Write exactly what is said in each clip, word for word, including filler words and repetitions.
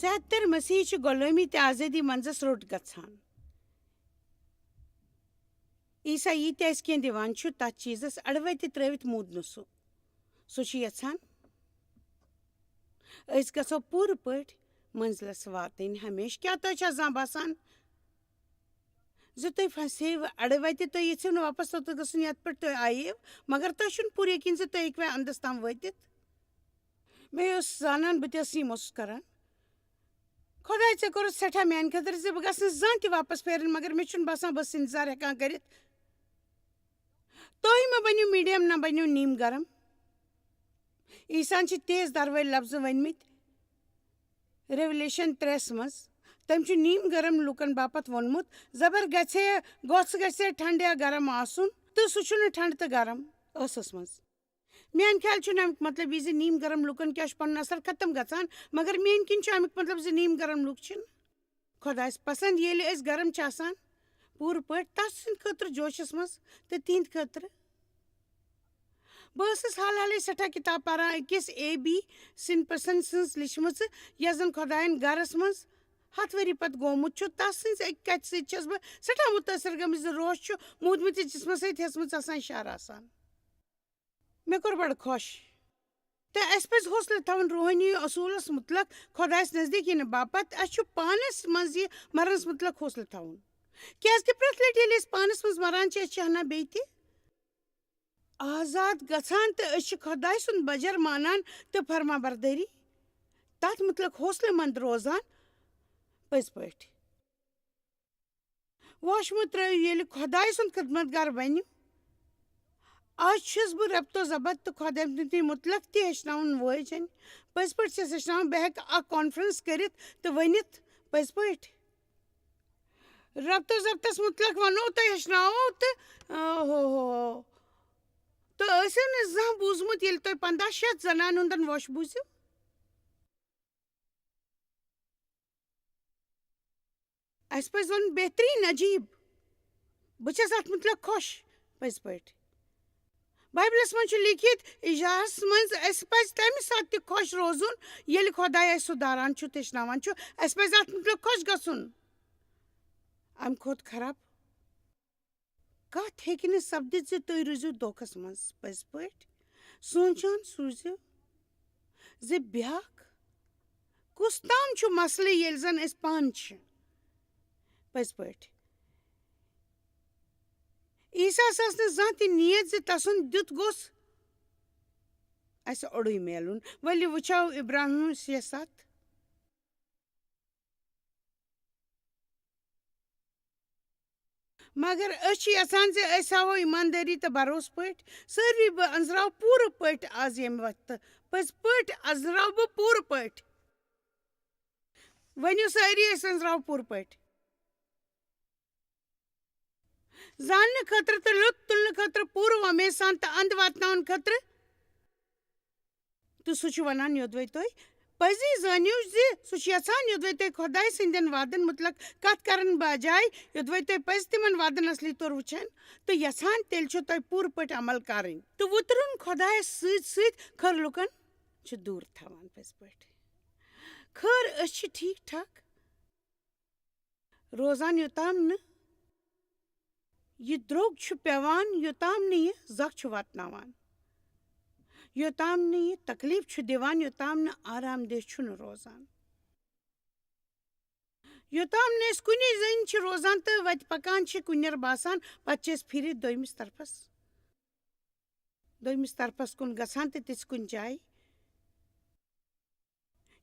زیادٕ تر مسیحی چھِ غلٲمی تہٕ آزٲدی منٛزس روٚٹ گژھان۔ عیسیٰ یہِ تہِ اَسہِ کینٛہہ دِوان چھُ، تَتھ چیٖزس اَڑٕ وَتہِ ترٛٲوِتھ موٗد نہٕ سُہ۔ سُہ چھُ یژھان أسۍ گژھو پوٗرٕ پٲٹھۍ منزلس واتٕنۍ ہمیشہٕ۔ کیٛاہ تۄہہِ چھا زانٛہہ باسان زِ تُہۍ پھسیوٕ اَڑٕ وَتہِ، تُہۍ یژھِو نہٕ واپس توٚتتھ گژھُن یَتھ پٮ۪ٹھ تُہۍ آییو، مگر تۄہہِ چھُنہٕ پوٗرٕ یقین زِ تُہۍ ہیٚکِوا اَندَس تام وٲتِتھ؟ مےٚ اوس زانان، بہٕ تہِ ٲسٕس یہِ محسوٗس کران۔ خۄداے، ژےٚ کوٚرُتھ سٮ۪ٹھاہ میٛانہِ خٲطرٕ زِ بہٕ گژھٕ نہٕ زانٛہہ تہِ واپس پھیرٕنۍ، مگر مےٚ چھُنہٕ باسان بہٕ ٲسٕس اِنتظار ہٮ۪کان کٔرِتھ۔ تُہۍ مہ بٔنِو میٖڈیم، نہ بٔنِو نیٖم گرم۔ عیسیٰ ہن چھِ تیز دروٲرۍ لفظ ؤنۍمٕتۍ ریولیشن ترٛیس منٛز۔ تٔمۍ چھُ نیٖم گرم لوٗکن باپتھ ووٚنمُت، زبر گژھِ ہے، گوٚژھ گژھِ ہے ٹھنڈٕ یا گرم آسُن، تہٕ سُہ چھُنہٕ ٹھنڈٕ تہٕ گرم ٲسس منٛز۔ میٛانہِ خیال چھُنہٕ اَمیُک مطلب یہِ زِ نیٖم گرم لوٗکن کیٛاہ چھُ پنُن اثر ختم گژھان، مگر میٛٲنۍ کِنۍ چھُ اَمیُک مطلب زِ نیٖم گرم لوٗکھ چھِنہٕ خۄدایَس پسنٛد، ییٚلہِ أسۍ گرم چھِ آسان پوٗرٕ پٲٹھۍ تَس سٕنٛدِ خٲطرٕ جوشَس منٛز تہٕ تِہنٛدِ خٲطرٕ۔ بہٕ ٲسٕس حال حالٕے سٮ۪ٹھاہ کِتاب پَران أکِس اے بی سِنپسن سٕنٛز لیٚچھمٕژ، یَس زَن خۄدایَن گَرَس منٛز ہَتھ ؤری پَتہٕ گوٚمُت چھُ۔ تَس سٕنٛزِ أکہِ کَتھِ سۭتۍ چھَس بہٕ سٮ۪ٹھاہ مُتٲثر گٔمٕژ زِ روش چھُ موٗدمٕتِس جِسمَس سۭتۍ ہیٚژمٕژ آسان اِشارٕ آسان۔ مےٚ کوٚر بڑٕ خۄش۔ تہٕ اَسہِ پَزِ حوصلہٕ تھاوُن روحٲنی اصوٗلس مُتلق، خۄدایَس نزدیٖک یِنہٕ باپتھ۔ اَسہِ چھُ پانَس منٛز یہِ مرنَس مُتلق حوصلہٕ تھاوُن۔ کیٛازِ کہِ پرٛٮ۪تھ لٹہِ ییٚلہِ أسۍ پانَس منٛز مران چھِ، أسۍ چھِ ہنا بیٚیہِ تہِ آزاد گژھان تہٕ أسۍ چھِ خۄداے سُنٛد بجر مانان تہٕ فرما بردٲری تَتھ مُتلق حوصلہٕ مند روزان۔ پٔزۍ پٲٹھۍ۔ ووشمُو ترٲیِو، ییٚلہِ خۄدایہِ سُنٛد خدمت گار بنِو۔ آز چھُس بہٕ ربط و ضبط تہٕ خۄدایہِ سُنٛد مُتلق تہِ ہیٚچھناوُن وٲجِنۍ۔ پٔزۍ پٲٹھۍ چھَس ہیٚچھناوان، بہٕ ہٮ۪کہٕ اکھ conference کٔرِتھ تہٕ ؤنِتھ۔ پٔزۍ پٲٹھۍ۔ ربط و ضبطس مُتلق وَنو تۄہہِ، ہیٚچھناوو تہٕ، آ، ہو، ہو، ہو۔ تہٕ ٲسِو نہٕ زانٛہہ بوٗزمُت، ییٚلہِ تۄہہِ پنٛداہ شیٚتھ زنانہِ ہُنٛدن ووش بوٗزِو۔ اَسہِ پَزِ وَنُن، بہتریٖن، عجیٖب۔ بہٕ چھَس اَتھ مُتلق خۄش، پٔزۍ پٲٹھۍ۔ بایبلَس منٛز چھُ لیٖکھِتھ، اِجازَس منٛز اَسہِ پَزِ تَمہِ ساتہٕ تہِ خۄش روزُن، ییٚلہِ خۄداے اَسہِ سُدھاران چھُ، تٔچھناوان چھُ۔ اَسہِ پَزِ اَتھ مُتلق خۄش گژھُن۔ اَمہِ کھۄتہٕ خراب کتھ ہیٚکہِ نہٕ سپدِتھ زِ تُہۍ روٗزِو دھوکس منٛز۔ پٔزۍ پٲٹھۍ سونٛچان روٗزِو زِ بیٛاکھ کُس تام چھُ مسلہٕ، ییٚلہِ زن أسۍ پانہٕ چھِ۔ پٔزۍ پٲٹھۍ، عیسیٰ ہس ٲس نہٕ زانٛہہ تہِ نیت زِ تسُنٛد دیُت گوٚژھ اسہِ اوٚڑُے میلُن۔ ؤلِو وٕچھو ابراہیمس یژھ اتھ۔ مگر أسۍ چھِ یژھان زِ أسۍ ہاوو ایٖماندٲری تہٕ بھروسہٕ پٲٹھۍ سٲروٕے۔ بہٕ أنٛزراو پوٗرٕ پٲٹھۍ آز ییٚمہِ وقتہٕ۔ پٔزۍ پٲٹھۍ أنٛزراو بہٕ پوٗرٕ پٲٹھۍ۔ ؤنِو سٲری، أسۍ أنٛزراو پوٗرٕ پٲٹھۍ۔ زاننہٕ خٲطرٕ تہٕ لُطف تُلنہٕ خٲطرٕ پوٗرٕ وۄمید سان تہٕ اَنٛد واتناونہٕ خٲطرٕ۔ تہٕ سُہ چھُ وَنان، یوٚدوَے تُہۍ پٔزی زٲنِو زِ سُہ چھُ یَژھان، یوٚدوَے تُہۍ خۄداے سٕنٛدٮ۪ن وعدَن مُتلق کَتھ کَرَن بجاے، یوٚدوَے تُہۍ پٔزۍ تِمَن وعدَن اَصلی طور وٕچھَن تہٕ یَژھان، تیٚلہِ چھُ تۄہہِ پوٗرٕ پٲٹھۍ عمل کَرٕنۍ۔ تہٕ وُترُن خۄدایَس سۭتۍ سۭتۍ خٲر لُکَن چھُ دوٗر تھاوان پٔزۍ پٲٹھۍ۔ خٲر، أسۍ چھِ ٹھیٖک ٹھاک روزان، یوٚتام نہٕ یہِ درٛوگ چھُ پٮ۪وان، یوٚتام نہٕ یہِ زکھ چھُ واتناوان، یوٚتام نہٕ یہِ تکلیٖف چھُ دِوان، یوٚتام نہٕ آرام دہ چھُنہٕ روزان، یوٚتام نہٕ أسۍ کُنی زٔنۍ چھِ روزان تہٕ وَتہِ پَکان چھِ، کُنٮ۪ر باسان، پَتہٕ چھِ أسۍ پھِرِتھ دوٚیمِس طرفَس۔ دوٚیمِس طرفَس کُن گژھان تہٕ تِژھ کُنہِ جایہِ۔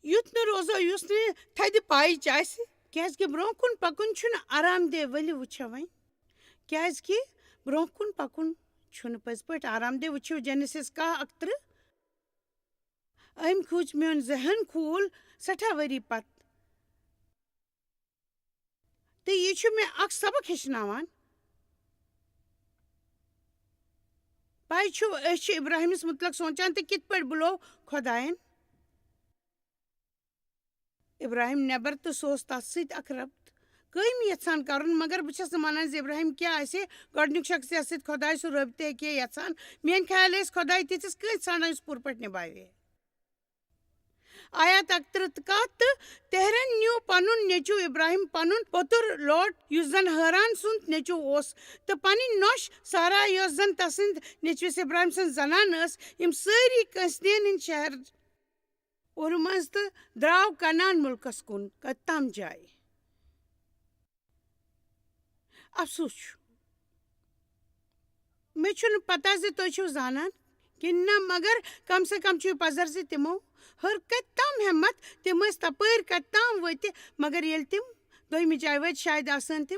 یُتھ نہٕ روزو، یُس نہٕ تھدِ پایِچ آسہِ، کیازِ کہِ برونٛہہ کُن پَکُن چھُنہٕ آرام دہ۔ ؤلِو وٕچھو وۄنۍ، کیازِ کہِ برونٛہہ کُن پَکُن چھُنہٕ پٔزۍ پٲٹھۍ آرام دہ۔ وٕچھِو جینیسِس کاہ اَکترٕہ۔ أمۍ کھوٗژ میون ذہن کھوٗل سٮ۪ٹھاہ ؤری پتہٕ۔ تہٕ یہِ چھُ مےٚ اکھ سبق ہیٚچھناوان۔ پَے چھُ، أسۍ چھِ ابراہیمس مُتعلق سونٛچان تہٕ کِتھ پٲٹھۍ بُلوو خۄدایَن ابراہیم نٮ۪بر تہٕ سُہ اوس تَتھ سۭتۍ اکھ ربط قٲیِم یژھان کرُن، مگر بہٕ چھَس نہٕ مانان زِ ابراہیم کیٛاہ آسہِ گۄڈٕنیُک شخص یَس سۭتۍ خۄداے سُہ رٲبطہٕ ہیٚکہِ ہے یژھان۔ میٛانہِ خیالہٕ ٲسۍ خۄداے تِژھِس کٲنٛسہِ ژھانٛڈان یُس پوٗرٕ پٲٹھۍ نِباوِ ہے۔ آیت اکترٕہ تہٕ کَتھ تہٕ تہرن نیوٗ پنُن نیٚچوٗ ابراہیم پنُن پوٚتُر لوٹ، یُس زن حٲران سُنٛد نیٚچوٗ اوس، تہٕ پنٕنۍ نۄش سارا، یۄس زن تسٕنٛدِ نیٚچوِس ابراہیم سٕنٛز زنان ٲس، یِم سٲری کلدین ہٕنٛدۍ شہر اُر منٛز، تہٕ درٛاو کنعان مُلکس کُن، کتھ تام جایہِ۔ افسوس چھُ، مےٚ چھُنہٕ پتہ زِ تُہۍ چھِو زانان کِنہٕ نہ، مگر کم سے کم چھُ یہِ پزر زِ تِمو ہر کتہِ تام ہمت، تِم ٲسۍ تپٲرۍ کتہِ تام وٲتہِ، مگر ییٚلہِ تِم دوٚیمہِ جایہِ وٲتۍ، شاید آسہٕ ہن تِم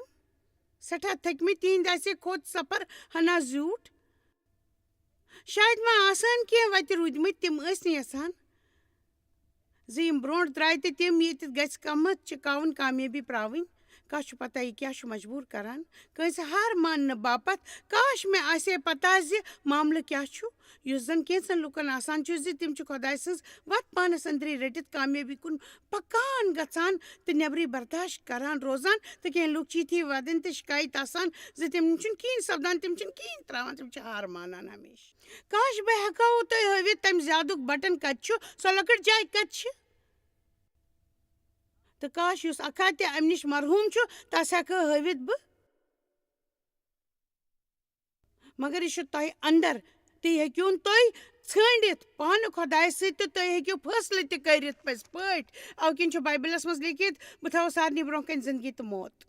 سٮ۪ٹھاہ تھٔکمٕتۍ، تِہنٛدِ آسہِ ہے کھوٚت سفر ہنا زیوٗٹھ۔ شاید ما آسہٕ ہن کینٛہہ وتہِ روٗدمٕتۍ، تِم ٲسۍ نہٕ یژھان زِ یِم برونٛٹھ درٛاے تہٕ تِم ییٚتٮ۪تھ گژھِ کمتھ چکاوُن، کامیٲبی پراوٕنۍ۔ کانٛہہ چھُ پتہ یہِ کیٛاہ چھُ مجبوٗر کران کٲنٛسہِ ہار ماننہٕ باپتھ۔ کاش مےٚ آسہِ ہے پتہ زِ معاملہٕ کیٛاہ چھُ، یُس زن کینٛژن لوٗکن آسان چھُ زِ تِم چھِ خۄداے سٕنٛز وتھ پانس أنٛدری رٔٹِتھ کامیٲبی کُن پکان گژھان تہٕ نیبرٕے برداشت کران روزان، تہٕ کینٛہہ لوٗکھ چھِ یِتھی ودٕنۍ تہٕ شکایت آسان زِ تِم چھِنہٕ کِہیٖنۍ سپدان، تِم چھِنہٕ کِہیٖنۍ تراوان، تِم چھِ ہار مانان ہمیشہٕ۔ کاش بہٕ ہٮ۪کہو تۄہہِ ہٲوِتھ تَمہِ زیادُک بٹن کَتہِ چھُ، سۄ لۄکٕٹ جاے کَتہِ چھِ۔ تہٕ کاش یُس اکھا تہِ اَمہِ نِش مرحوٗم چھُ، تَس ہٮ۪کہٕ ہٲوِتھ بہٕ۔ مگر یہِ چھُ تۄہہِ اندر، تُہۍ ہیٚکِو نہٕ تُہۍ ژھٲنٛڈِتھ پانہٕ خۄدایہِ سۭتۍ تہٕ تُہۍ ہیٚکِو فٲصلہٕ تہِ کٔرِتھ پٔزۍ پٲٹھۍ۔ اَوٕ کِنۍ چھُ بایبلَس منٛز لیکھِتھ، "بہٕ تھاوٕ سارنٕے برونٛہہ کَنہِ زِندگی تہٕ موت۔"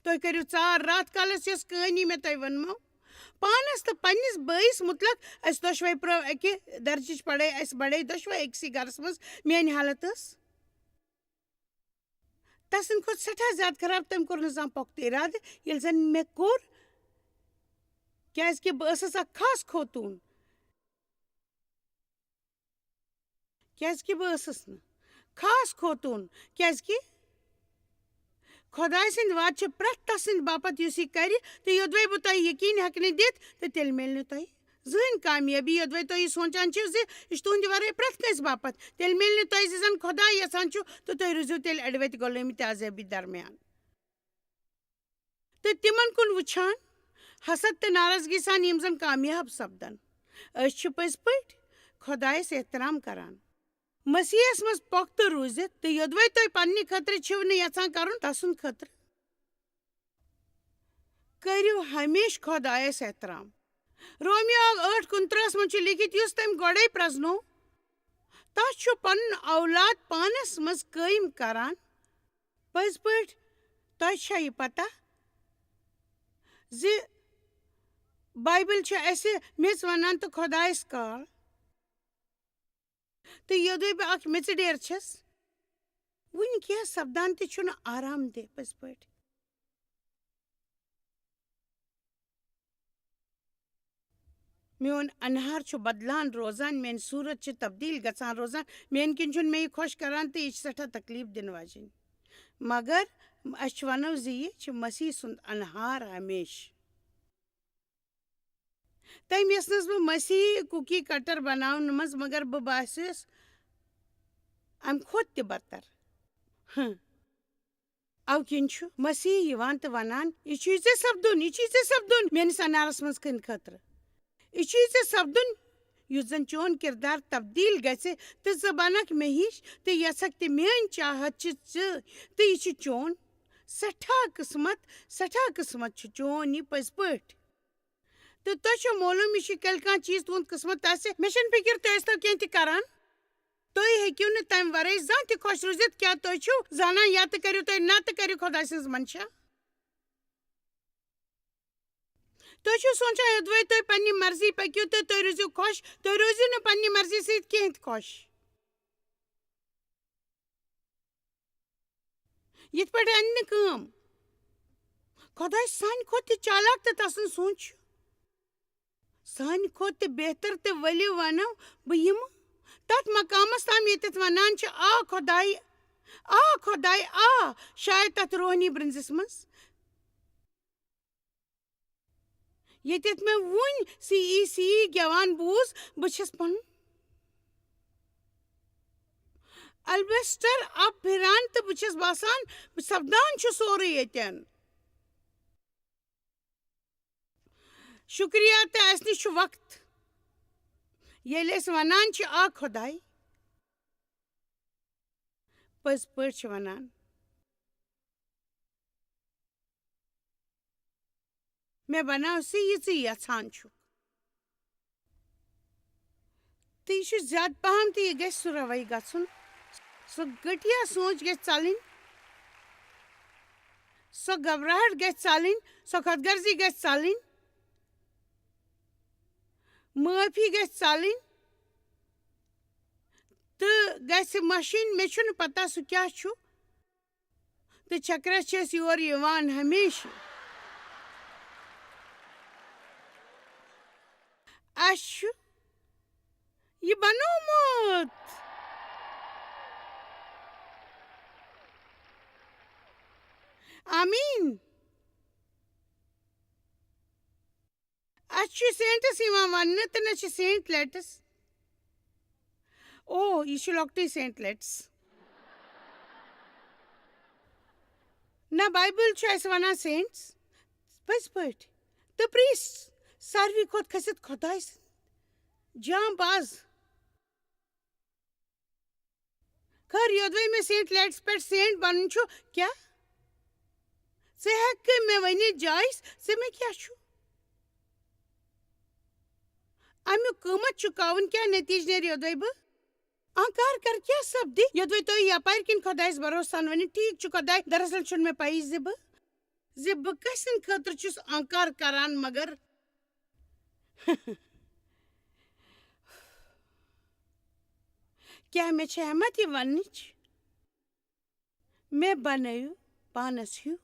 تُہۍ کٔرِو ژار راتھ کالَس یۄس کہانی مےٚ تۄہہِ ؤنمو۔ پانَس تہٕ پنٛنِس بٲیِس مُتلق اَسہِ دۄشوَے پرٛٲو اَکہِ درجٕچ پڑھٲے، اَسہِ بڑے دۄشوَے أکسٕے گَرَس منٛز۔ میٛانہِ حالت ٲس تَسٕنٛدِ کھۄتہٕ سٮ۪ٹھاہ زیادٕ خراب، تٔمۍ کوٚر نہٕ زانٛہہ پۄختہٕ اِرادٕ، ییٚلہِ زَن مےٚ کوٚر، کیٛازِکہِ بہٕ ٲسٕس اَکھ خاص خوتوٗن۔ کیٛازِکہِ بہٕ ٲسٕس نہٕ خاص خوتوٗن، کیٛازِکہِ خۄداے سٕنٛدِ وعدٕ چھِ پرٛٮ۪تھ تَس سٕنٛدِ باپتھ، یُس یہِ کَرِ، تہٕ یوٚدوَے بہٕ تۄہہِ یقیٖن ہٮ۪کہٕ نہٕ دِتھ، تہٕ تیٚلہِ میلہِ نہٕ تۄہہِ زٕہٕنۍ کامیٲبی۔ یوٚدوَے تُہۍ یہِ سونٛچان چھِو زِ یہِ چھُ تُہٕنٛدِ وَرٲے پرٛٮ۪تھ کٲنٛسہِ باپتھ، تیٚلہِ میلہِ نہٕ تۄہہِ زِ زَن خۄداے یَژھان چھُ، تہٕ تُہۍ روٗزِو تیٚلہِ اَڑِ وَتہِ غلٲمی تہٕ عذٲبی درمیان۔ تہٕ تِمن کُن وٕچھان، حسد تہٕ ناراضگی سان یِم زن کامیاب سپدن۔ أسۍ چھِ پٔزۍ پٲٹھۍ خۄدایس احترام کران، مسیحس منٛز پۄختہٕ روٗزِتھ، تہٕ یوٚدوَے تُہۍ پننہِ خٲطرٕ چھِو نہٕ یژھان کرُن، تسُنٛد خٲطرٕ کٔرِو ہمیشہٕ خۄدایس احترام۔ رومیو ٲٹھ کُنترٕہس منٛز چھُ لیکھِتھ، یُس تٔمۍ گۄڈَے پرٛزنوو، تس چھُ پنُن اولاد پانس منٛز قٲیِم کران۔ پٔزۍ پٲٹھۍ، تۄہہِ چھا یہِ پتہ زِ بایبل چھِ اَسہِ میٚژ ونان تہٕ خۄدایس کال؟ تہٕ یوٚدوَے بہٕ اکھ میٚژِ ڈیرٕ چھَس، وُنہِ کینٛہہ سپدان تہِ چھُنہٕ آرام دہ پٔزۍ پٲٹھۍ۔ میون انہار چھُ بدلان روزان، میٲنۍ صوٗرت چھِ تبدیٖل گژھان روزان، میٲنۍ کِنۍ چھُنہٕ مےٚ یہِ خۄش کران تہٕ یہِ چھِ سٮ۪ٹھاہ تکلیٖف دِنہٕ واجیٚنۍ۔ مگر أسۍ چھِ ونو زِ یہِ چھِ مسیح سُنٛد انہار ہمیشہٕ۔ تٔمۍ یژھ نہٕ بہٕ مسیحی کوکی کٹر بناونہٕ منٛز، مگر بہٕ باسیس امہِ کھۄتہٕ تہِ بدتر۔ ہم۔ او کِنۍ چھُ مسیح یِوان تہٕ ونان، "یہِ چھُے ژےٚ سپدُن، یہِ چھُے ژےٚ سپدُن میٲنِس انارس منٛز کٕہٕنٛدِ خٲطرٕ۔ یہِ چھُے ژےٚ سپدُن، یُتھ زن چون کردار تبدیل گژھِ تہٕ ژٕ بنکھ مےٚ ہِش تہٕ یژھکھ تہِ میٲنۍ چاہت چھِ ژٕ، تہٕ یہِ چھُ چون سٮ۪ٹھاہ قٕسمت، سٮ۪ٹھاہ قٕسمت چھُ چون یہِ پٔزۍ پٲٹھۍ۔" تہٕ تۄہہِ چھو معلوم، یہِ چھُ تیٚلہِ کانٛہہ چیٖز تُہُنٛد قٕسمت آسہِ۔ مےٚ چھَنہٕ فِکر تُہۍ ٲسۍتو کینٛہہ تہِ کران۔ تُہۍ ہیٚکِو نہٕ تَمہِ ورٲے زانٛہہ تہِ خۄش روٗزِتھ۔ کیٛاہ تُہۍ چھِو زانان، یا تہٕ کٔرِو تُہۍ نہ تہٕ کٔرِو خۄداے سٕنٛز منشا؟ تُہۍ چھِو سونٛچان، یوٚدوَے تُہۍ پننہِ مرضی پٔکِو تہٕ تُہۍ روٗزِو خۄش، تُہۍ روٗزِو نہٕ پننہِ مرضی سۭتۍ کینٛہہ تہِ خۄش۔ یِتھ پٲٹھۍ اَنہِ نہٕ کٲم۔ خۄداے سانہِ کھۄتہٕ تہِ چالاک تہٕ تسُنٛد سونٛچ چھُ سانہِ کھۄتہٕ تہِ بہتر، تہٕ ؤلِو وَنو بہٕ یِمہٕ تَتھ مقامَس تام، ییٚتٮ۪تھ وَنان چھِ، "آ خۄداے، آ خۄداے، آ"، شاید تَتھ روحٲنی برنزِس منٛز۔ ییٚتٮ۪تھ مےٚ وُنۍ سی ای سی ای گٮ۪وان بوٗز، بہٕ چھَس پنُن البسٹر اَپ پھِران تہٕ بہٕ چھَس باسان، بہٕ سپدان چھُ سورُے ییٚتٮ۪ن۔ شُکریہ تہٕ اَسہِ نِش چھُ وقت۔ ییٚلہِ أسۍ وَنان چھِ، "آ خۄداے"، پٔزۍ پٲٹھۍ چھِ وَنان، مےٚ بناو سُہ، یہِ ژٕ یژھان چھُکھ۔ تہٕ یہِ چھُ زیادٕ پَہَم، تہٕ یہِ گژھِ سُہ روَے گژھُن۔ سۄ گٔٹیا سونٛچ گژھِ ژَلٕنۍ، سۄ گھبراہٹ گژھِ ژَلٕنۍ، سۄ خۄد غرضی گژھِ ژَلٕنۍ، معٲفی گژھِ ژَلٕنۍ، تہٕ گژھِ مَشِنۍ، مےٚ چھُنہٕ پَتہ سُہ کیٛاہ چھُ۔ تہٕ چکرس چھِ أسۍ یور یِوان ہمیشہٕ۔ اَسہِ چھُ یہِ بنوومُت۔ آمیٖن۔ اَسہِ چھُ سینٹس یِوان وننہٕ تہٕ نہ چھِ سینٹ لیٹس۔ او، یہِ چھُ لۄکٹُے سینٹ لیٹس۔ نہ، بایبل چھُ اَسہِ ونان سینٹس، پٔزۍ پٲٹھۍ، تہٕ پریسٹ، ساروی کھۄتہٕ کھٔسِتھ خۄداے سٕنٛدۍ جام باز۔ خٲر، یوٚدوَے مےٚ سینٹ لیٹس پٮ۪ٹھ سینٹ بنُن چھُ، کیٛاہ ژٕ ہٮ۪کہٕ مےٚ ؤنِتھ، جایس، ژےٚ مےٚ کیٛاہ چھُ؟ اَمیُک قۭمتھ چُکاوُن کیٛاہ نتیجہٕ نیرِ، یوٚدوَے بہٕ انکار کرٕ؟ کیٛاہ سپدِ، یوٚدوَے تۄہہِ یپارِ کِنۍ خۄدایس بھروسہٕ سان ؤنِو، ٹھیٖک چھُ خۄداے، دراصل چھُنہٕ مےٚ پَیی زِ بہٕ، زِ بہٕ کَسہِ ہٕنٛدِ خٲطرٕ چھُس انکار کران، مگر کیٛاہ مےٚ چھےٚ ہٮ۪مت یہِ وننٕچ؟ مےٚ بنٲیِو پانس ہیوٗ۔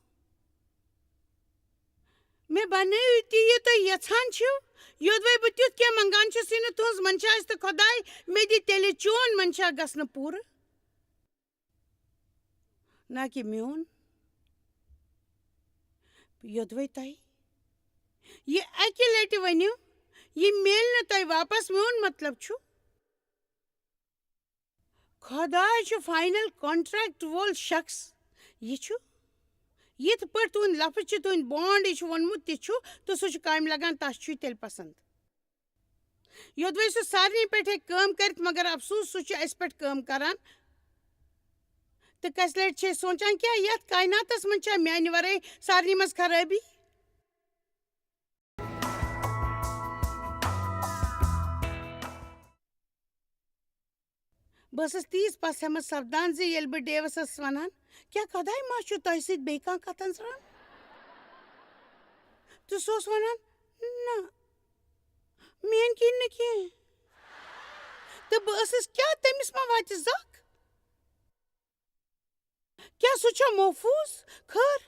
مےٚ بنٲیِو تہِ یہِ تُہۍ یژھان چھِو۔ یوٚدوَے بہٕ تیُتھ کینٛہہ منگان چھُس، یہِ نہٕ تُہنٛز منشا آسہِ، تہٕ خۄداے، مےٚ دِ تیٚلہِ چون منشا گژھنہٕ پوٗرٕ، نہ کہِ میون۔ یوٚدوَے تۄہہِ یہِ اَکہِ لٹہِ ؤنِو، یہِ میلہِ نہٕ تۄہہِ واپس۔ میون مطلب چھُ، خۄداے چھُ فاینل کانٹریکٹ وول شخص۔ یہِ چھُ، یِتھ پٲٹھۍ تُہنٛدۍ لفظ چھِ، تُہنٛدۍ بانڈ یہِ چھُ ووٚنمُت، تہِ چھُ، تہٕ سُہ چھُ کامہِ لگان، تَس چھُ یہِ تیٚلہِ پسنٛد۔ یوٚدوَے سُہ سارنٕے پٮ۪ٹھ ہیٚکہِ کٲم کٔرِتھ، مگر افسوس، سُہ چھُ اَسہِ پٮ۪ٹھ کٲم کران۔ تہٕ کَسہِ لَٹہِ چھِ أسۍ سونٛچان، کیٛاہ یَتھ کایناتَس منٛز چھا میٛانہِ وَرٲے سارنٕے منٛز خرٲبی؟ بہٕ ٲسٕس تیٖژ پَس ہٮ۪مَتھ سَپدان زِ ییٚلہِ بہٕ ڈیوَس ٲسٕس وَنان، کیٛاہ خۄداے ما چھُ تۄہہِ سۭتۍ بیٚیہِ کانٛہہ کَتھ اَنٛزراوان؟ تہٕ سُہ اوس وَنان، نہ، میٛٲنۍ کِنۍ نہٕ کینٛہہ۔ تہٕ بہٕ ٲسٕس، کیٛاہ تٔمِس ما واتہِ زَکھ؟ کیٛاہ سُہ چھا محفوٗظ؟ خٲر،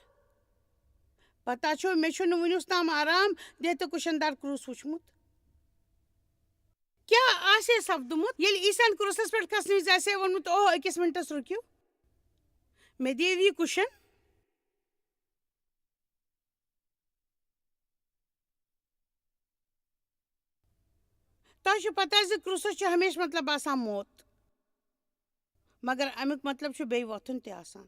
پتہ چھو، مےٚ چھُنہٕ وُنیُس تام آرام دیہہ تہٕ کُشن دار کروس وُچھمُت۔ کیٛاہ آسہِ ہے سپدُمُت، ییٚلہِ عیسیٰ ہن کروسس پٮ۪ٹھ کھسنہٕ وِزِ آسہِ ہے ووٚنمُت، اوہ، أکِس مِنٹس رُکِو، مےٚ دِیِو یہِ کُشن؟ تۄہہِ چھُ پتہ زِ کروسس چھُ ہمیشہٕ مطلب آسان موت، مگر امیُک مطلب چھُ بیٚیہِ وۄتھُن تہِ آسان۔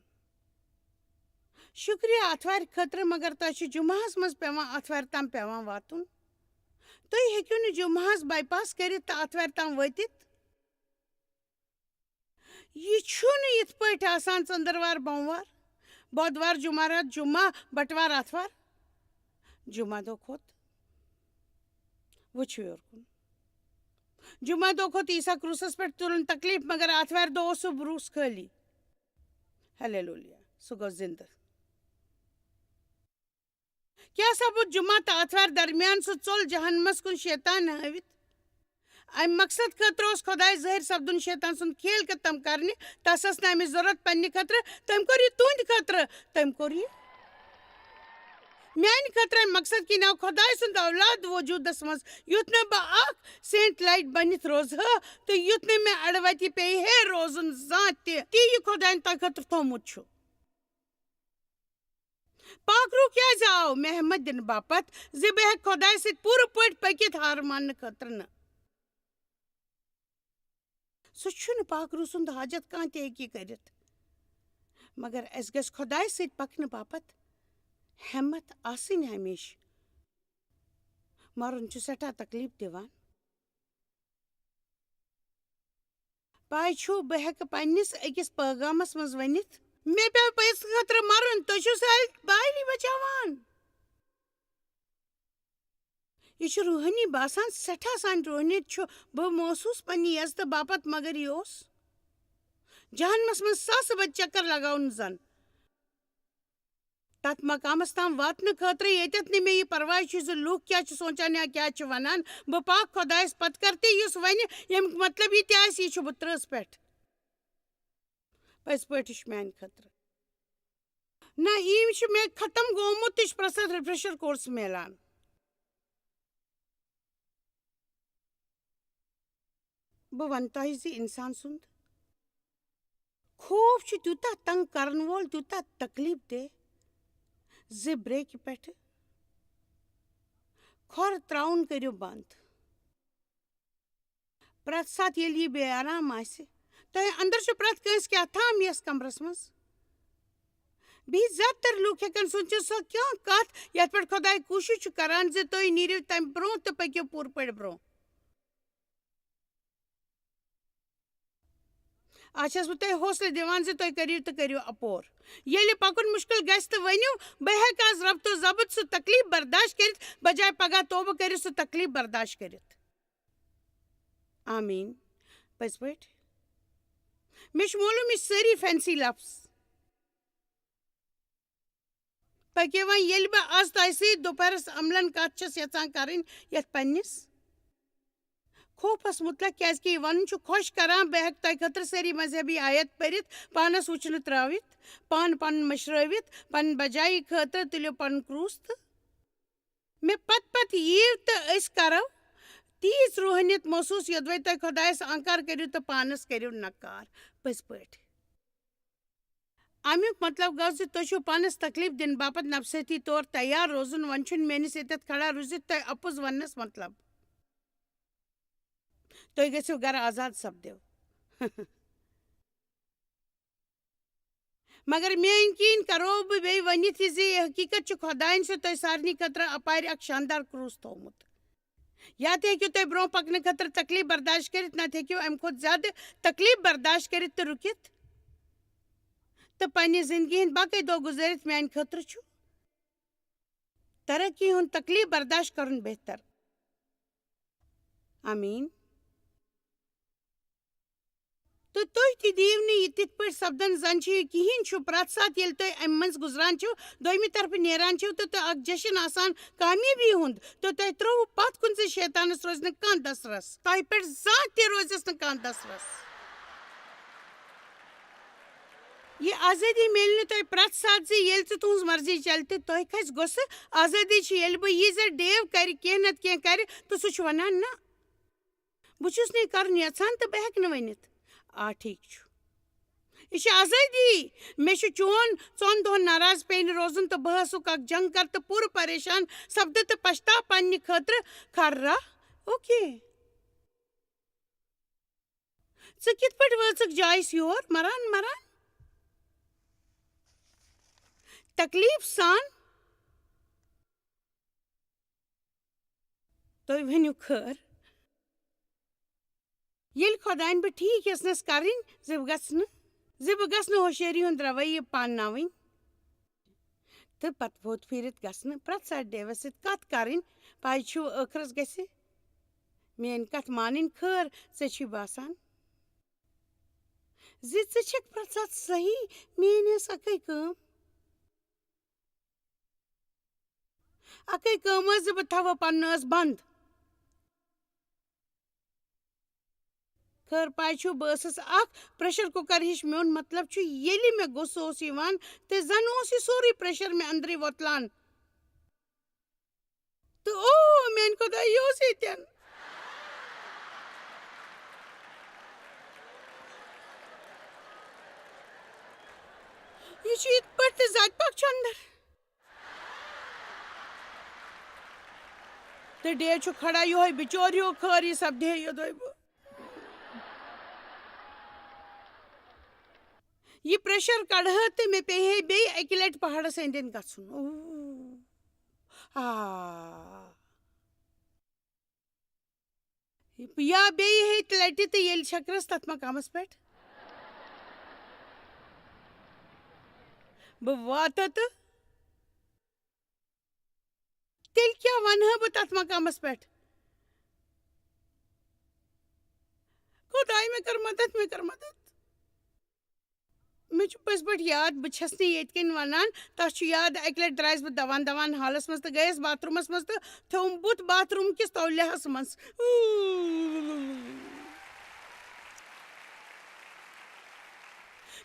شُکریہ آتھوارِ خٲطرٕ، مگر تۄہہِ چھُ جمعہس منٛز پٮ۪وان آتھوارِ تام پٮ۪وان واتُن۔ تُہۍ ہیٚکِو نہٕ جمعہس باے پاس کٔرِتھ تہٕ آتھوارِ تام وٲتِتھ۔ یہِ چھُنہٕ یِتھ پٲٹھۍ آسان ژٔنٛدٕروار، بۄموار، بۄدوار، جمعہ راتھ، جمعہ، بٹوار، آتھوار۔ جمعہ دۄہ کھوٚت، وٕچھِو یورٕ کُن۔ جمعہ دۄہ کھوٚت عیسیٰ کروسس پٮ۪ٹھ، تُلُن تکلیف، مگر آتھوارِ دۄہ اوس سُہ کروس خٲلی۔ ہلیلویا، سُہ گوٚو زِندٕ۔ کیٛاہ سپُد؟ جمعہ تہٕ آتھوارِ درمیان سُہ ژوٚل جہنمس کُن شیطان ہٲوِتھ۔ امہِ مقصد خٲطرٕ اوس خۄداے ظٲہِر سپدُن شیطان سُنٛد کھیل ختم کرنہِ۔ تس ٲس نہٕ امِچ ضروٗرت پننہِ خٲطرٕ۔ تٔمۍ کوٚر یہِ تُہنٛدِ خٲطرٕ۔ تٔمۍ کوٚر یہِ میانہِ خٲطرٕ۔ امہِ مقصد کِنۍ آو خۄداے سُنٛد اولاد وجوٗدس منٛز، یُتھ نہٕ بہٕ اکھ سینٹ لایٹ بٔنِتھ روزٕ ہا تہٕ یُتھ نہٕ مےٚ اڑٕ وتی پیٚیہِ ہے روزُن زانٛہہ تہِ۔ تی یہِ خۄداین تۄہہِ خٲطرٕ تھوٚومُت چھُ۔ پاک روح کیٛازِ آو؟ مےٚ ہٮ۪مت دِنہٕ باپتھ زِ بہٕ ہٮ۪کہٕ خۄدایہِ سۭتۍ پوٗرٕ پٲٹھۍ پٔکِتھ، ہار ماننہٕ خٲطرٕ نہٕ۔ سُہ چھُنہٕ پاک روح سُنٛد حاجت کانٛہہ تہِ ہیٚکہِ کٔرِتھ۔ مگر اَسہِ گژھِ خۄدایہِ سۭتۍ پکنہٕ باپتھ ہٮ۪مت آسٕنۍ ہمیشہٕ۔ مرُن چھُ سٮ۪ٹھاہ تکلیف دِوان۔ پاے چھُو، بہٕ ہیٚکہٕ پننِس أکِس پٲغامس منٛز ؤنِتھ، مےٚ پیٚو پٔژھِ خٲطرٕ مرُن، تُہۍ چھِو سٲری بایلی بچاوان۔ یہِ چھُ روحٲنی باسان، سٮ۪ٹھاہ سانہِ روحٲنیت چھُ۔ بہٕ محسوٗس پننہِ یزتہٕ باپتھ، مگر یہِ اوس جہنمس منٛز ساسہٕ بٔدۍ چکر لگاوُن زن۔ تتھ مقامس تام واتنہٕ خٲطرٕ، ییٚتٮ۪تھ نہٕ مےٚ یہِ پرواے چھُ زِ لوٗکھ کیٛاہ چھِ سونٛچان یا کیٛاہ چھِ ونان، بہٕ پاکھ خۄدایس پتہٕ کرٕ تہِ یُس ونہِ، ییٚمیُک مطلب یہِ تہِ آسہِ، یہِ چھُ بہٕ ترٛٲس پٮ۪ٹھ۔ پٔزۍ پٲٹھۍ، یہِ چھُ میانہِ خٲطرٕ۔ نہ، یِم چھُ مےٚ ختم گوٚمُت، تہِ چھُ پرٛٮ۪تھ ساتہٕ refresher course میلان۔ بہٕ وَنہٕ تۄہہِ زِ اِنسان سُنٛد خوف چھُ تیوٗتاہ تنگ کرن وول، تیوٗتاہ تکلیف دہ، زِ بریکہِ پٮ۪ٹھٕ کھۄر ترٛاوُن کٔرِو بنٛد۔ پرٛٮ۪تھ ساتہٕ ییٚلہِ یہِ بے آرام آسہِ، تۄہہِ اندر چھُ پرٛٮ۪تھ کٲنٛسہِ کیٛاہ تام یَس کمرس منٛز۔ بیٚیہِ زیادٕ تر لوٗکھ ہٮ۪کن سوٗنٛچِتھ، سۄ کیٛاہ کتھ یتھ پٮ۪ٹھ خۄداے کوٗشِش چھُ کران زِ تُہۍ نیٖرِو تمہِ برونٛہہ تہٕ پٔکِو پوٗرٕ پٲٹھۍ برونٛہہ۔ آز چھَس بہٕ تۄہہِ حوصلہٕ دِوان زِ تُہۍ کٔرِو تہٕ کٔرِو اپور۔ ییٚلہِ پکُن مُشکِل گژھِ تہٕ ؤنِو، بہٕ ہٮ۪کہٕ آز ربط و ضبط سُہ تکلیف برداشت کٔرِتھ، بجایہِ پگاہ توبہٕ کٔرِو سُہ تکلیف برداشت کٔرِتھ۔ آمیٖن۔ پٔزۍ پٲٹھۍ۔ مےٚ چھُ معلوم یہِ چھِ سٲری fancy لفظ۔ پٔکِو وۄنۍ، ییٚلہِ بہٕ آز تۄہہِ سۭتۍ دُپہرس عملن کتھ چھَس یژھان کرٕنۍ یتھ پننِس خوفس متعلق، کیازِ کہِ یہِ ونُن چھُ خۄش کران، بہٕ ہیٚکہٕ تۄہہِ خٲطرٕ سٲری مذہبی آیت پٔرِتھ، پانس وٕچھنہٕ ترٲوِتھ، پانہٕ پنُن مٔشرٲوِتھ، پنٕنۍ بجایی خٲطرٕ تُلِو پنُن کروس تہٕ مےٚ پتہٕ پتہٕ یِیِو تہٕ أسۍ کرو تیٖژ روحٲنیت محسوس، یوٚدوَے تُہۍ خۄدایس انکار کٔرِو تہٕ پانس کٔرِو نکار۔ پٔزۍ پٲٹھۍ۔ اَمیُک مطلب گوٚو زِ تُہۍ چھِو پانَس تکلیف دِنہٕ باپتھ نفسیٲتی طور تیار روزُن۔ وۄنۍ چھُنہٕ میٲنِس ییٚتٮ۪تھ کھڑا روٗزِتھ تۄہہِ اَپُز وَننَس مطلب۔ تُہۍ گٔژھِو گرٕ آزاد سپدِو۔ مگر میٲنۍ کِنۍ کرو بہٕ بیٚیہِ ؤنِتھ یہِ زِ یہِ حقیٖقت چھُ خۄدایَن چھُ تۄہہِ سارنٕے خٲطرٕ اَپارِ اکھ شاندار کروس تھوومُت۔ یا تہِ ہیٚکِو تُہۍ برونٛہہ پکنہٕ خٲطرٕ تکلیف برداشت کٔرِتھ، نتہٕ ہیٚکِو امہِ کھۄتہٕ زیادٕ تکلیف برداشت کٔرِتھ تہٕ رُکِتھ تہٕ پننہِ زندگی ہٕنٛدۍ باقٕے دۄہ گُزٲرِتھ۔ میانہِ خٲطرٕ چھُ ترقی ہُنٛد تکلیف برداشت کرُن بہتر۔ آمیٖن۔ تہٕ تُہۍ تہِ دِیِو نہٕ یہِ تِتھ پٲٹھۍ سپدن زن چھُ یہِ کِہیٖنۍ چھُ۔ پرٛٮ۪تھ ساتہٕ ییٚلہِ تُہۍ امہِ منٛزۍ گُزران چھِو، دوٚیمہِ طرفہٕ نیران چھِو، تہٕ تۄہہِ اکھ جشن آسان کامیٲبی ہُنٛد، تہٕ تۄہہِ ترٛووُ پتھ کُن زِ شیطانس روزِ نہٕ کانٛہہ دسترس۔ تۄہہِ پٮ۪ٹھ زانٛہہ تہِ روزٮ۪س نہٕ کانٛہہ دسترس۔ یہِ آزٲدی میلہِ نہٕ تۄہہِ پرٛٮ۪تھ ساتہٕ زِ ییٚلہِ ژٕ تُہٕنٛز مرضی چلہِ تہٕ تۄہہِ کھسہِ غۄصہٕ۔ آزٲدی چھِ ییٚلہِ بہٕ یہِ زِ ڈیو کرِ کینٛہہ نتہٕ کینٛہہ کرِ تہٕ سُہ چھُ ونان، نہ، بہٕ چھُس نہٕ یہِ کرُن یژھان تہٕ بہٕ ہیٚکہٕ نہٕ ؤنِتھ۔ آ، ٹھیٖک چھُ۔ یہِ چھِ آزٲدی۔ مےٚ چھُ چون ژۄن دۄہن ناراض پیٚیہِ نہٕ روزُن تہٕ بہٕ ٲسُکھ اکھ جنگ کر تہٕ پوٗرٕ پریشان سپدٕ تہٕ پشتاو پننہِ خٲطرٕ۔ خرا، اوکے۔ ژٕ کِتھ پٲٹھۍ وٲژٕکھ جایس یور مران مران؟ تکلیف سان۔ تُہۍ ؤنِو خٲر۔ ییٚلہِ خۄدایَن بہٕ ٹھیٖک یژھنَس کَرٕنۍ زِ بہٕ گژھٕ نہٕ، زِ بہٕ گژھٕ نہٕ ہوشیٲری ہُنٛد رویہِ پانناوٕنۍ۔ تہٕ پتہٕ ووت پھیٖرِتھ گژھنہٕ پرٛٮ۪تھ ساتہٕ ڈیوَس سۭتۍ کَتھ کَرٕنۍ۔ پَے چھُ، ٲخرَس گژھِ میٛٲنۍ کَتھ مانٕنۍ۔ خٲر، ژےٚ چھُے باسان زِ ژٕ چھَکھ پرٛٮ۪تھ ساتہٕ صحیح، میٛٲنۍ ٲس اَکٕے کٲم۔ اَکٕے کٲم ٲس زِ بہٕ تھاوٕ پنُن ٲس بنٛد۔ خٲر پاے چھُ، بہٕ ٲسٕس اکھ پریشر کوکر ہِش۔ میون مطلب چھُ، ییٚلہِ مےٚ غصہٕ اوس یِوان تہٕ زن اوس یہِ سورُے پریشر مےٚ أنٛدرٕے وۄتلان۔ تہٕ او، میانہِ خۄدایہِ، یہِ اوس ییٚتٮ۪ن۔ یہِ چھُ یِتھ پٲٹھۍ تہِ زدِ پکھ چھُ اندر۔ تہٕ ڈیو چھُ کھڑا یِہوٚے بِچور ہیوٗ، خٲر یہِ سپدِ ہے یوٚدوے بہٕ یہِ پریشر کڑٕ ہا تہٕ مےٚ پیٚیہِ ہے بیٚیہِ اَکہِ لٹہِ پہاڑس أنٛدۍ أنٛدۍ گژھُن۔ اوٗ، آ۔ یہِ یا بیٚیہِ ہیٚتہِ لٹہِ تہٕ ییٚلہِ چھٔکرس تتھ مقامس پٮ۪ٹھ بہٕ واتہٕ تہٕ تیٚلہِ کیٛاہ ونہٕ ہا بہٕ تتھ مقامس پٮ۪ٹھ؟ خۄداے، مےٚ کر مدد، مےٚ کر مدد۔ مےٚ چھُ پٔزۍ پٲٹھۍ یاد، بہٕ چھَس نہٕ ییٚتہِ کَنۍ وَنان، تۄہہِ چھُ یاد، اَکہِ لَٹہِ درٛایَس بہٕ دَوان دَوان حالَس منٛز تہٕ گٔیَس باتھ روٗمَس منٛز تہٕ تھوٚوُم بُتھ باتھ روٗم کِس تولِہَس منٛز۔ اوٗ۔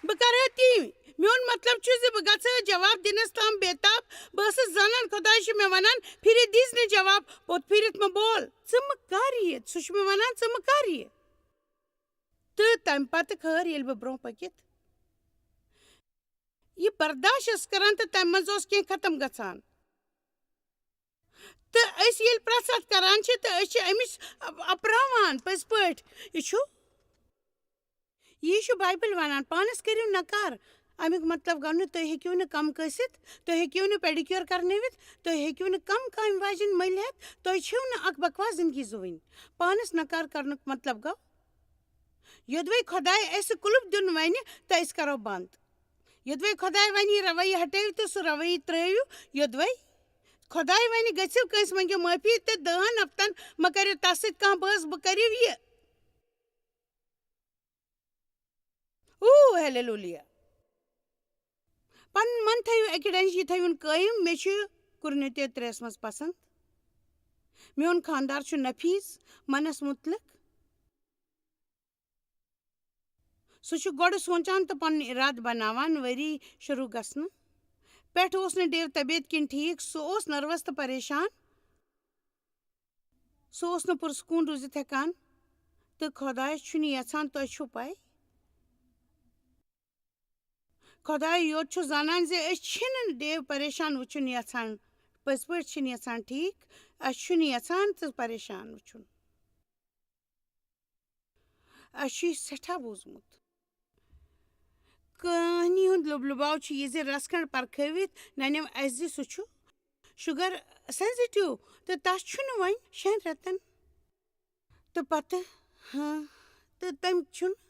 بہٕ کَرٕ ہا تی۔ میون مطلب چھُ زِ بہٕ گژھٕ ہا جواب دِنَس تام بے تاب۔ بہٕ ٲسٕس زانان خۄداے چھُ مےٚ وَنان، "پھِرِتھ دیٖزِ نہٕ جواب، پوٚت پھِرِتھ مہٕ بول۔ ژٕ مہٕ کَر یہِ۔" سُہ چھُ مےٚ وَنان، "ژٕ مہٕ کَر یہِ۔" تہٕ تَمہِ پَتہٕ خٲر ییٚلہِ بہٕ برٛونٛہہ پٔکِتھ، یہِ برداشت ٲس کران تہٕ تَمہِ منٛز اوس کینٛہہ ختم گژھان۔ تہٕ أسۍ ییٚلہِ پرٛٮ۪تھ ساتہٕ کران چھِ تہٕ أسۍ چھِ أمِس اَپ-، اَپراوان پٔزۍ پٲٹھۍ۔ یہِ چھُ، یی چھُ بایبل وَنان، "پانَس کٔرِو نکار۔" اَمیُک مطلب گوٚو نہٕ تُہۍ ہیٚکِو نہٕ کَم کٲسِتھ، تُہۍ ہیٚکِو نہٕ pedicure کرنٲوِتھ، تُہۍ ہیٚکِو نہٕ کَم کامہِ واجٮ۪ن مٔلۍ ہٮ۪تھ، تۄہہِ چھِو نہٕ اَکھ بکواس زِندگی زُوٕنۍ۔ پانَس نکار کرنُک مطلب گوٚو یوٚدوَے خۄداے اَسہِ کُلُف دیُن وَنہِ، تہٕ أسۍ کَرو بنٛد۔ یوٚدوَے خۄداے وَنہِ، "یہِ رویہِ ہٹٲیِو تہٕ سُہ رویہِ ترٛٲیِو"، یوٚدوَے خۄداے وَنہِ، "گٔژھِو کٲنٛسہِ منٛگِو معٲفی تہٕ دَہَن ہفتَن مہٕ کٔرِو تَس سۭتۍ کانٛہہ بحث، بہٕ کٔرِو یہِ۔" اوٗ، ہیلیلویا۔ پنُن من تھٲیِو اَکہِ ڈنجہِ، یہِ تھٲیِوُن قٲیِم۔ مےٚ چھُ قرنتیو ترٛیَس منٛز پسنٛد۔ میون خانٛدار چھُ نفیٖس، منَس مُتعلق۔ سُہ چھُ گۄڈٕ سونٛچان تہٕ پنُن اِرادٕ بناوان۔ ؤری شروٗع گژھنہٕ پٮ۪ٹھ اوس نہٕ ڈیو طبیعت کِنۍ ٹھیٖک۔ سُہ اوس نروَس تہٕ پریشان۔ سُہ اوس نہٕ پُرسکوٗن روٗزِتھ ہٮ۪کان، تہٕ خۄدایَس چھُنہٕ یَژھان، تۄہہِ چھُو پَے۔ خۄداے یوت چھُ زانان زِ أسۍ چھِنہٕ ڈیو پریشان وٕچھُن یَژھان۔ پٔزۍ پٲٹھۍ چھِنہٕ یَژھان، ٹھیٖک؟ اَسہِ چھُنہٕ یَژھان ژٕ پریشان وٕچھُن۔ اَسہِ چھُ یہِ سٮ۪ٹھاہ بوٗزمُت۔ کٕہٕنۍ ہُنٛد لُبہٕ لُباو چھُ یہِ زِ رَژھ کھنٛڈ پرکھٲوِتھ نَنیو اَسہِ زِ سُہ چھُ شُگر سینسٹیو تہٕ تَس چھُنہٕ وۄنۍ شٮ۪ن رٮ۪تَن۔ تہٕ پتہٕ، ہاں، تہٕ تٔمۍ چھُنہٕ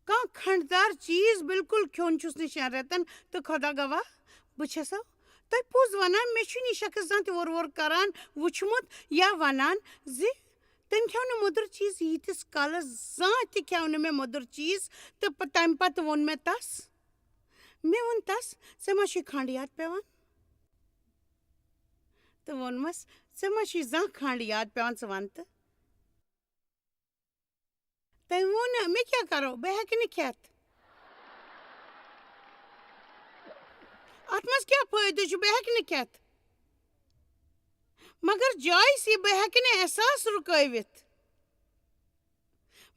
کانٛہہ کھنٛڈدار چیٖز بِلکُل کھیوٚن چھُس نہٕ شٮ۪ن رٮ۪تن۔ تہٕ خۄدا گواہ، بہٕ چھَسو تۄہہِ پوٚز وَنان، مےٚ چھُنہٕ یہِ شخص زانٛہہ تہِ وورٕ وورٕ کران وُچھمُت یا وَنان زِ تٔمۍ کھیوٚو نہٕ مۄدُر چیٖز ییٖتِس کالس، زانٛہہ تہِ کھیوٚو نہٕ مےٚ مۄدُر چیٖز۔ تہٕ پَ-، تَمہِ پتہٕ ووٚن مےٚ تَس، مےٚ ووٚن تَس، "ژےٚ ما چھُے کھنٛڈ یاد پٮ۪وان؟" تہٕ ووٚنمَس، "ژےٚ ما چھُے زانٛہہ کھنٛڈ یاد پٮ۪وان، ژٕ وَن تہٕ؟" تٔمۍ ووٚن، "مےٚ کیٛاہ کَرو؟ بہٕ ہٮ۪کہٕ نہٕ کھٮ۪تھ۔ اَتھ منٛز کیٛاہ فٲیدٕ چھُ؟ بہٕ ہٮ۪کہٕ نہٕ کھٮ۪تھ۔" مگر جایہِ سٕے بہٕ ہٮ۪کہٕ نہٕ احساس رُکٲوِتھ۔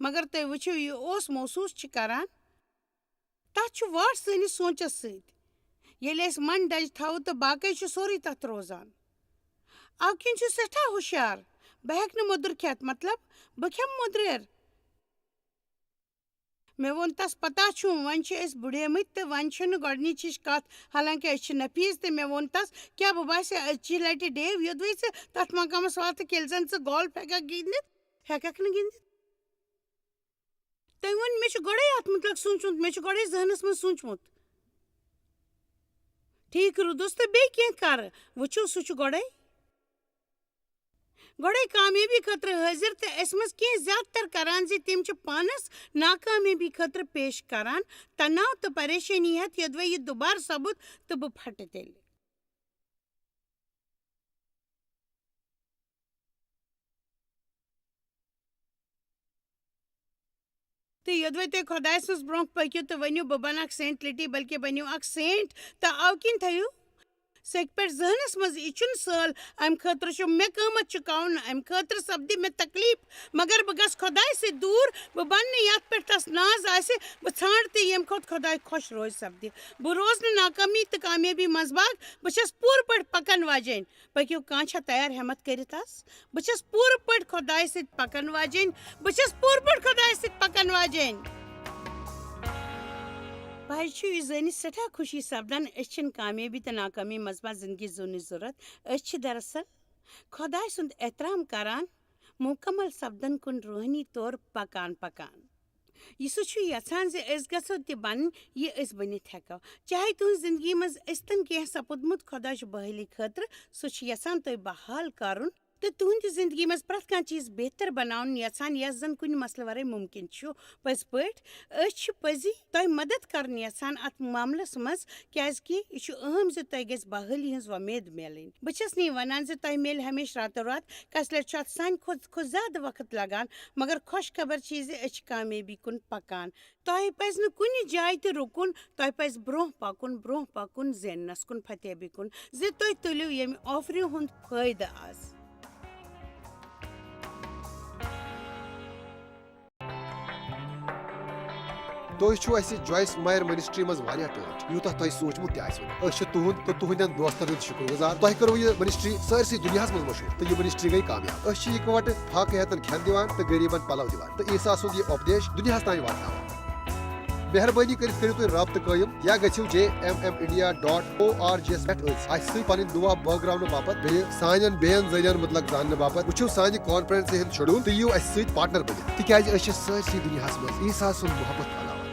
مگر تُہۍ وٕچھِو، یہِ اوس محسوٗس چھِ کَران۔ تَتھ چھُ واٹھ سٲنِس سونٛچَس سۭتۍ۔ ییٚلہِ أسۍ من ڈَجہِ تھاوو تہٕ باقٕے چھُ سورُے تَتھ روزان۔ اَوٕ کِنۍ چھُ سٮ۪ٹھاہ ہُشیار۔ بہٕ ہٮ۪کہٕ نہٕ مۄدُر کھٮ۪تھ، مطلب، بہٕ کھٮ۪مہٕ مۄدریر۔ مےٚ ووٚن تَس، "پَتہ چھُم، وۄنۍ چھِ أسۍ بُڑیمٕتۍ تہٕ وۄنۍ چھُنہٕ گۄڈٕنِچ ہِش کَتھ، حالانکہِ أسۍ چھِ نفیٖس۔" تہٕ مےٚ ووٚن تَس، "کیٛاہ بہٕ باسے أزچہِ لَٹہِ ڈیو یوٚدوَے ژٕ تَتھ مقامَس واتَکھ، ییٚلہِ زَن ژٕ گولف ہٮ۪کَکھ گِنٛدِتھ؟ ہٮ۪کَکھ نہٕ گِنٛدِتھ؟" تٔمۍ ووٚن، "مےٚ چھُ گۄڈَے اَتھ مُتعلِق سوٗنٛچمُت، مےٚ چھُ گۄڈَے ذہنَس منٛز سوٗنٛچمُت۔" ٹھیٖک روٗدُس تہٕ بیٚیہِ کینٛہہ کَرٕ۔ وٕچھِو، سُہ چھُ گۄڈَے، گۄڈَے کامیٲبی خٲطرٕ حٲضِر تہٕ اَسہِ منٛز کینٛہہ زیادٕ تَر کَران زِ تِم چھِ پانَس ناکامیٲبی خٲطرٕ پیش کَران تناو تہٕ پریشٲنی ہٮ۪تھ، یوٚدوَے یہِ دُبارٕ سَپُد تہٕ بہٕ پھَٹہٕ تیٚلہِ۔ تہٕ یوٚدوَے تُہۍ خۄداے سٕنٛز برٛونٛہہ پٔکِو تہٕ ؤنِو، "بہٕ بَنہٕ اکھ سینٹ لِٹی"، بلکہِ بٔنِو اکھ سینٹ، تہٕ اَوٕ کِنۍ تھٲیِو سیٚکہِ پٮ۪ٹھ ذہنَس منٛز، یہِ چھُنہٕ سٲل، اَمہِ خٲطرٕ چھُ مےٚ قۭمَتھ چُکاوُن، اَمہِ خٲطرٕ سَپدِ مےٚ تکلیٖف، مگر بہٕ گژھٕ خۄداے سۭتۍ دوٗر، بہٕ بَنہٕ نہٕ یَتھ پٮ۪ٹھ تَس ناز آسہِ، بہٕ ژھانٛڈٕ تہِ ییٚمہِ کھۄتہٕ خۄداے خۄش روزِ سَپدِ۔ بہٕ روزٕ نہٕ ناکٲمی تہٕ کامیٲبی منٛز باگ، بہٕ چھَس پوٗرٕ پٲٹھۍ پَکَن واجیٚنۍ۔ پٔکِو، کانٛہہ چھا تیار ہٮ۪متھ کٔرِتھ آز؟ بہٕ چھَس پوٗرٕ پٲٹھۍ خۄدایہِ سۭتۍ پَکَن واجیٚنۍ۔ بہٕ چھَس پوٗرٕ پٲٹھۍ خۄدایہِ سۭتۍ پَکَن واجیٚنۍ۔ بہٕ حظ چھُ یہِ زٲنِتھ سٮ۪ٹھاہ خوشی سَپدان، أسۍ چھِنہٕ کامیٲبی تہٕ ناکٲمی منٛز پانہٕ زِندگی زُونٕچ ضوٚرَتھ۔ أسۍ چھِ دراصل خۄداے سُنٛد احترام کَران، مکمل سپدن کُن روحٲنی طور پکان پکان۔ یسوع چھُ یژھان زِ أسۍ گژھو تہِ بنٕنۍ یہِ أسۍ بٔنِتھ ہٮ۪کو۔ چاہے تُہنٛز زندگی منٛز ٲسۍتن کینٛہہ سپُدمُت، خۄدا چھُ بحٲلی خٲطرٕ، سُہ چھُ یژھان تُہۍ بحال کرُن تہٕ تُہنٛدِ زندگی منٛز پرٛٮ۪تھ کانٛہہ چیٖز بہتر بناوُن یژھان، یۄس زن کُنہِ مسلہٕ ورٲے مُمکِن چھُ۔ پٔزۍ پٲٹھۍ، أسۍ چھِ پٔزی تۄہہِ مدد کرُن یژھان اتھ معاملس منٛز، کیازِ کہِ یہِ چھُ اہم زِ تۄہہِ گژھِ بحٲلی ہٕنٛز وۄمید میلٕنۍ۔ بہٕ چھس نہٕ یہِ ونان زِ تۄہہِ میلہِ ہمیشہٕ راتو راتھ، کس لٹہِ چھُ اتھ سانہِ کھۄتہٕ کھۄتہٕ زیادٕ وقت لگان، مگر خۄش خبر چھِ یہِ زِ أسۍ چھِ کامیٲبی کُن پکان۔ تۄہہِ پزِ نہٕ کُنہِ جایہِ تہِ رُکُن، تۄہہِ پزِ برونٛہہ پکُن، برونٛہہ پکُن، زیننس کُن، فتح بیٖکُن، زِ تُہۍ تُلِو ییٚمہِ آفرِ ہُنٛد فٲیدٕ از۔ تُہۍ چھِو اَسہِ جویس مایر منسٹری منٛز واریاہ ٹٲٹھۍ، یوٗتاہ تۄہہِ سوٗنٛچمُت تہِ آسِوٕ نہٕ۔ أسۍ چھِ تُہُنٛد تہٕ تُہٕنٛدٮ۪ن دوستن ہُنٛد شُکر گُزار۔ تۄہہِ کٔروٕ یہِ منسٹری سٲرسٕے دُنیاہَس منٛز مشہوٗر تہٕ یہِ منسٹری گٔے کامیاب۔ أسۍ چھِ یِکوَٹہٕ فاقہٕ ہیتن کھٮ۪ن دِوان تہٕ غریٖبن پلو دِوان تہٕ عیسیٰ سُنٛد یہِ اُپدیش دُنیاہَس تام واتناوان۔ مہربٲنی کٔرِتھ کٔرِو تُہۍ رابطہٕ قٲیِم یا گٔژھِو J M M India dot O R G یَس پٮ۪ٹھ أسۍ اَسہِ سۭتۍ پنٕنۍ دُعا بٲگراونہٕ باپتھ بیٚیہِ سانٮ۪ن بیٚین ذٔریعن مُتعلق زاننہٕ باپتھ۔ وٕچھِو سانہِ کانفرنسہِ ہُنٛد شیڈول تہٕ یِیِو اَسہِ سۭتۍ پارٹنر بٔنِتھ، تِکیازِ أسۍ چھِ سٲرسٕے دُنیاہَس منٛز عیسیٰ سُنٛد محبت پھٔہلاوان۔